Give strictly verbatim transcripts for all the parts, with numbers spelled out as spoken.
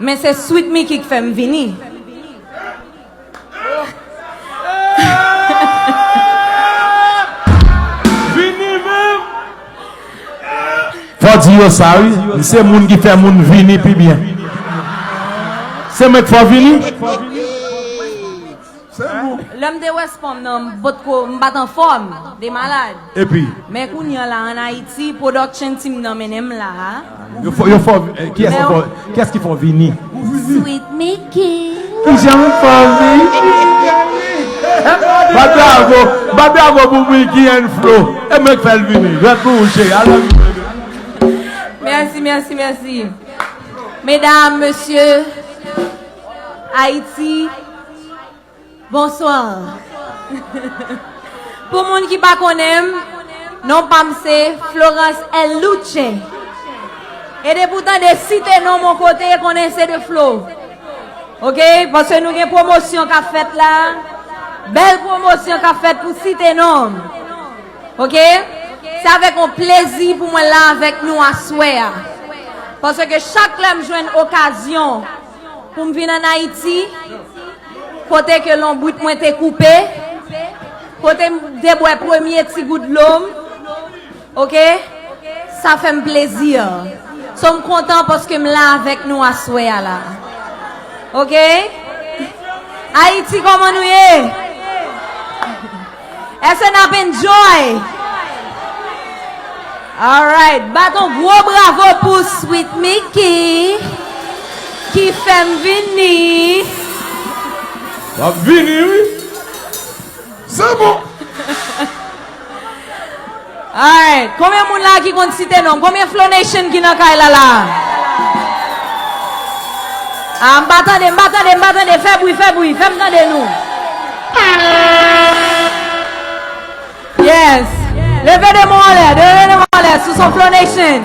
Men se Sweet Micky k fè m vini. Vini menm. Fò di yo sa wi, se moun ki fè moun vini pi byen. Se mwen k fè w vini. Lè m te wè spòm nan, m potko, m pa t anfòm, de malad. Epi, Men kounye a la, ann Ayiti, production team nan mennen m la a. Yo fò, yo fò, eh, kiyès ki fò, kiyès ki fò vini? Sweet Micky. Kijan m fò vini? Bat bravo, bat bravo pou Micky and Flo. E mwen k fè l vini. Ret pou ou, cheri. I love you, baby. Mèsi, mèsi, mèsi. Medam, mesye, Ayiti, bonswa. Pou moun ki pa konnen m, non pa m se Florence El Luche. E depi w tande site non m yon kote, konnen se de Flo. Oke? Paske nou gen pwomosyon k ap fèt la. Bèl pwomosyon k ap fèt pou site non m. Oke? Se avèk yon plezi pou mwen la avèk nou aswè a. Paske chak lè m jwenn okazyon pou m vin ann Ayiti, kote ke lonbrit mwen te koupe, kote m te bwè premye ti gout dlo m, oke? Sa fè m plezi. So, m kontan paske m la avèk nou aswè a la. Oke? Ayiti, kòman nou ye? Èske n ap enjoy? Alright, bat yon gwo bravo pou Sweet Micky ki fè m vini. W ap vini, wi. Se bon. Alright, konbyen moun la ki konn site non m? Konbyen Flow Nation ki nan kay la la? Ah, m pa tande, m pa tande, m pa tande. Fè bri, fè bri, fè m tande nou. Yes. Leve de men w anlè, leve de men w anlè, sou son Flow Nation.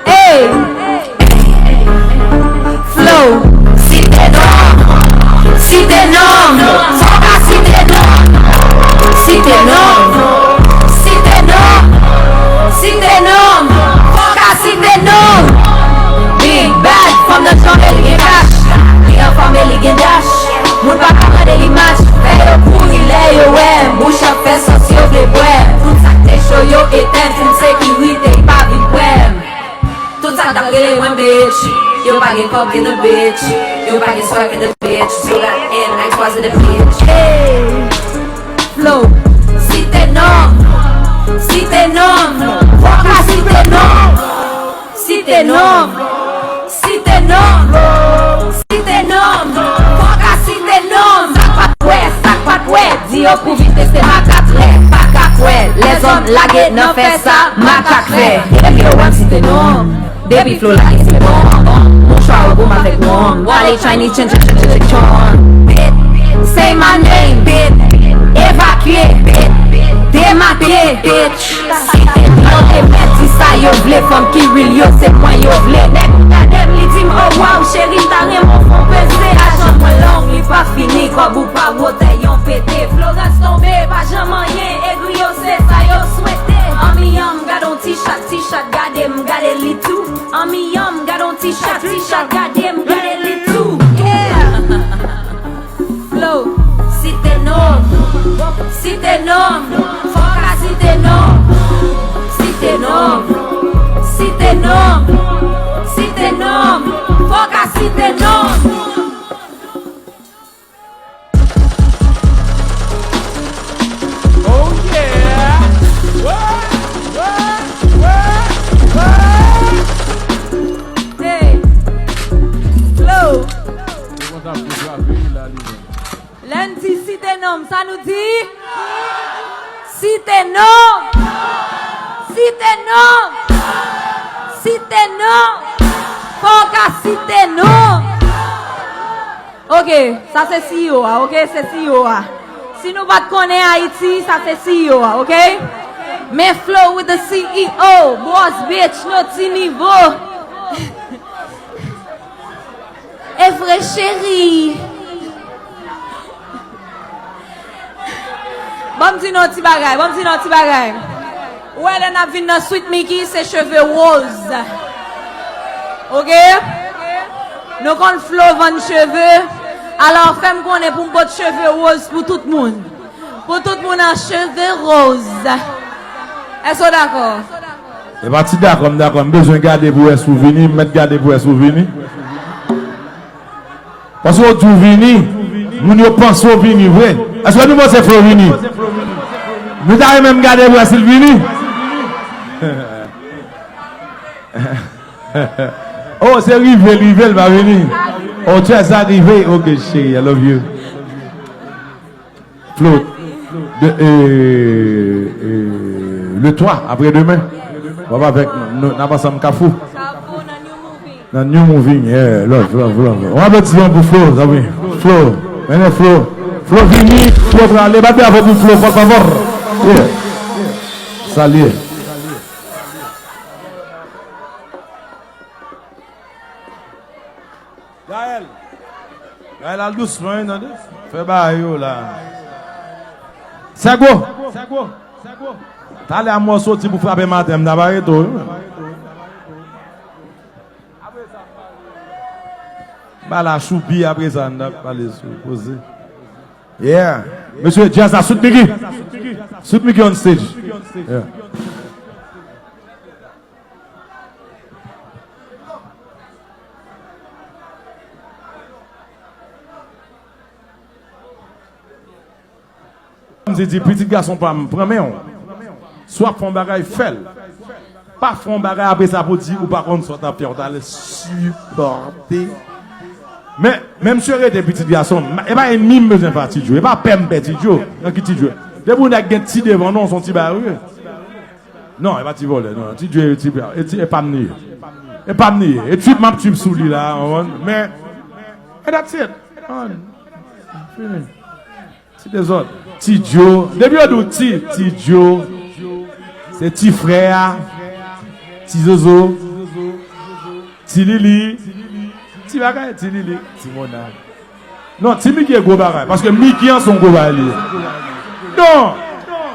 Hey. Flow. Site non m, site non m, fò w ka site non m. Site non m, site non m, site non m, fò w ka site non m. Big bad, fanm nan janbe li gen kach, li anfòme li gen dach. Moun pa ka mande li match, fè yo kouri lè yo wè m. Bouch ap fè sòs yo vle bwè m. Tout sa k te cho yo etenn, foun sekirite, y pa vin kwè m. Tout sa k t ap rele mwen bitch, yo pa gen kòb in the bitch, yo pa gen swag in the bitch, so that and I was in the bitch. Hey, Flow, site non m, site non m, fò w ka site non m. Site non m, site non m, site non m, fò w ka site non m. Sa k pa t wè, sa k pa t wè, di yo pou vin teste makak lè, pa ka kwè. Lèzòm lage nan fè sa makak fè. Depi yo wè m site non m, depi Flow lage se bon. Mouchwa ou goumen avèk non m. Wale Chinese chen chen chen chen chen. Say my name, bitch. Evakye, bitch. Demake, bitch. Site non m, yo te mèt di sa yo vle, fanm ki real yo, se mwen yo vle. Nèg ou gade m, li di m, oh wow, cheri, m ta renmen w fè w peze. Lajan mwen long, li pa fini, kòb ou pa wotè yon pete. Florence tonbe, pa janm anyen, egri yo se sa yo swete. Anmiyan m, gade yon ti chat, ti chat gade m, gade li tou. Anmiyan m, gade yon ti chat, ti chat gade m, gade li tou. Yeah. Flow. Site non m, site non m, fò w ka site non m. Site non m, site non m, site non m, fò w ka site non m. Oh yeah! What? What? What? What? Hey. Flow. Se konsa pou jwa peyi la li menm. Lè n di site non m, sa nou di? Site non m! Site non m! Site non m! Fò w ka site non m! Oke, sa se C E O a, oke? Se C E O a. Si nou pa t konnen Ayiti, sa se C E O a, oke? Men Flow with the C E O, boss bitch, no ti nivo. E vre, cheri. Ban m di nou yon ti bagay, ban m di nou yon ti bagay. Ou wè lè n ap vin nan Sweet Micky, se cheve woz. Oke? Nou konn Flo vann cheve, alò fè m konnen pou m pot cheve woz pou tout moun. Pou tout moun an cheve woz. Èske w dakò? E pa ti dakò, m dakò. M bezwen gade pou wè si w vini, m mèt gade pou wè si w vini. Paske w di w vini, moun yo panse w vini vre. Èske nou panse Flo vini? Nou ta renmen m gade pou wè si l vini. Oh, se rive, l rive, l pa vini. Oh, chè sa rive. Ok, cheri, I love you. Flo, de, euh, euh, le twa, aprédemen, w ap avèk nou, n ap ansanm Kafou. Nan New Moving, yeah, love, love, love. Yon aplodisman pou Flo, zanmi. Flo, mennen Flo. Flo vini, Flo prale, bat bravo pou Flo, por favor. Yeah. Salye. Gaël. Gaël, al dousman, wi, tande. Fè bagay yo la. Sègo. Talè a mwen soti pou frape maten, m ta pare tou, wi. Ba la choupi apre sa, n ap pale sou koze. Yeah. Mesye, djaz la, Sweet Micky. Sweet Micky on stage. Yeah. M di, di, pitit gason pa m, pran men w. Si w ap fè yon bagay, fè l. Pa fè yon bagay apre sa pou di ou pa konn sa w t ap fè, w t al sipòte. Men, men msye rete pitit gason m. E pa ènmi m bezwen fè a Ti Djo. E pa pè m pè Ti Djo. Nan ki Ti Djo? Depi yon nèg gen ti devan non, s on ti bagay ou ye. Non, e pa ti vòlè, non. Ti Djo, e ti, e ti, e pa m li ye. E pa m li ye. E trip m ap trip sou li la, w konprann? Men, and that's it. Fini. Ti dezòd. Ti Djo. Depi yo di w ti, Ti Djo, se ti frè a, ti zozo, ti Lili, ti bagay, ti Lili, ti mona. Non, ti Micky e gwo bagay, paske Micky an se yon gwo bagay li ye. Non,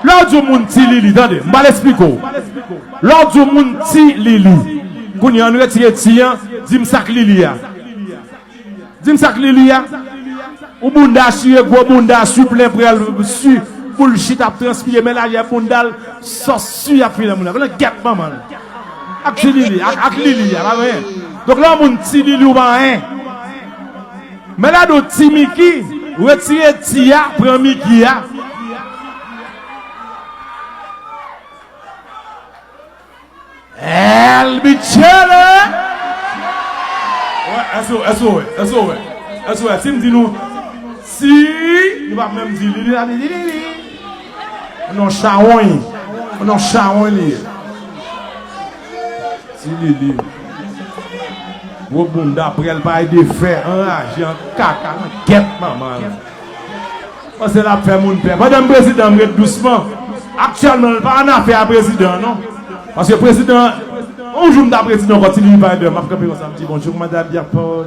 lè w di yon moun ti Lili, tande, m pral esplike w. Lè w di yon moun ti Lili, kounye a, ann retire ti an, di m sa k Lili a. Di m sa k Lili a. Ou bounda chire, gwo bounda, si plen prèl, si boul chita ap transpire, men lajè bounda l, sòs si ap file moun la. Konnen gèt manman l. Ak ti Lili, ak, ak Lili a, pa anyen. Donk lè yon moun ti Lili ou pa anyen. Men lè di w ti Micky, retire ti a, pran Micky a. El Bichele! Wè, èske w, èske w wè, èske w wè, èske w wè, si m di nou, si, nou p ap menm di li, li, li, li, li, li. Non, chawony. Non, chawony li ye. Ti Lili. Gwo bounda, prèl parèy de fè, anraje, an kaka, nan gèt manman l. Panse l ap fè moun pè. Pandan m prezidan, m ret dousman. Aktyèlman, l pa annafè a prezidan, non. Paske prezidan, yon jou m ta prezidan ankò, Ti Lili pa ede m. M ap kanpe konsa, m di, "Bonjou, Madan Pierre Paul.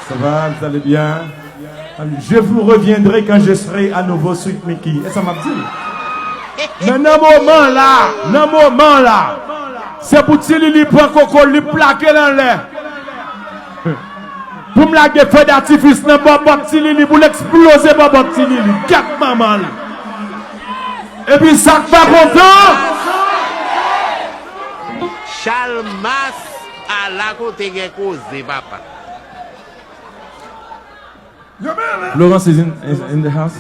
Ça va, vous allez bien? Je vous reviendrai quand je serai à nouveau Sweet Micky." E sa m ap di l. Men nan moman la, nan moman la, se pou Ti Lili pran koko l, li plake l anlè. Pou m lage fè datifis nan bòbòt Ti Lili, pou l eksploze bòbòt Ti Lili. Gèt manman l. Epi sa k pa kontan. Chalmas, ala kote gen koze, papa. Florence is in, is in the house.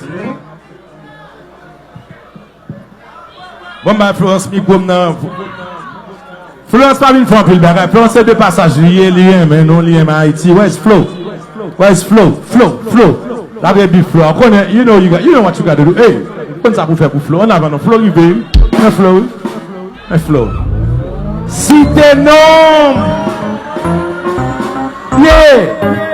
Bon, m bay Florence mikwo m nan. Florence pa vin fè anpil bagay. Florence se de pasaj li ye, li renmen nou, li renmen Ayiti. Where's Flo? Where's Flo? Flo, Flo. L ap redi Flo. Ou konnen, you know you got, you know what you gotta do. Hey, konn sa pou fè pou Flo. Ann avan non, Flo rive. Men Flo, wi. Men Flo. Site non. Yeah.